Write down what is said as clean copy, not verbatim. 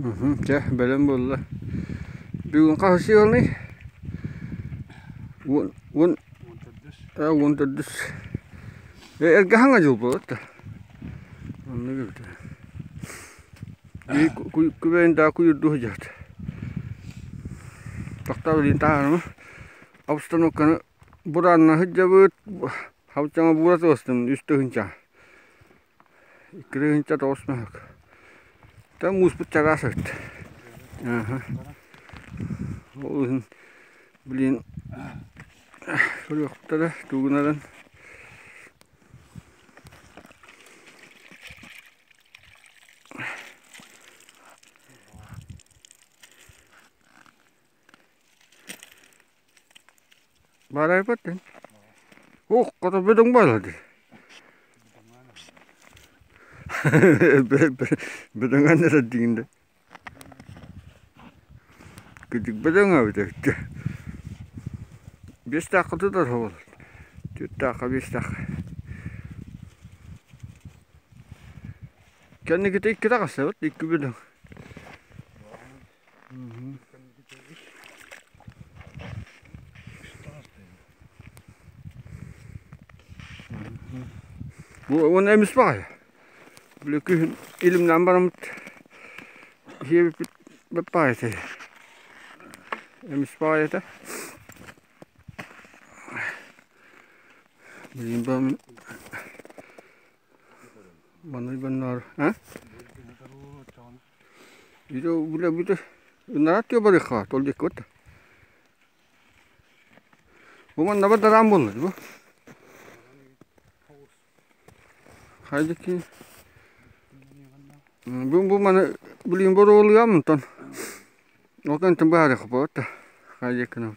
Чэ, бэлэм буолла. Бүгүн хаһыс ыалый? Уон уон 14. Эргэ хаҥа дьыл буолла. Оннук эбит. Күбэйин да куйурду сылдьабыт. Тохтоо билин таһаарыма. Обстановканы бураанна сылдьабыт. Хабычаҥа буура тубастым үс тыһыынча. Икки тыһыынча тоҕус мөһөк. Та мууспут чараас эбит. Аха. Ол иһин блин көрүөхтэрэ тугунарын. Баарайбат Ух, хото бөдөҥ буолла дии. Бөдөҥөн эрэр диигин да. Кырдьык бөдөҥ эбит эбит. Биэстээххэ тутар буолар. Түөртээххэ, биэстээххэ. Кэнникитэ икки таҕыстыбыт, икки бөдөҥ. Уонна эмис баҕайы. Били күһүн илимнээн бараммыт сиэбиппит баппаҕай этэ. Эмис баҕайы этэ. Билигин бу маннык дьонноор а? Бүтэ ынарат тыа барыахха тол диэки вот. Бу манна бадараан буолла бу. Хайдыки бу бу маны билигин боруолуйам онтон ол кэнниттэн быһаарыахха боот. Хайдыккына.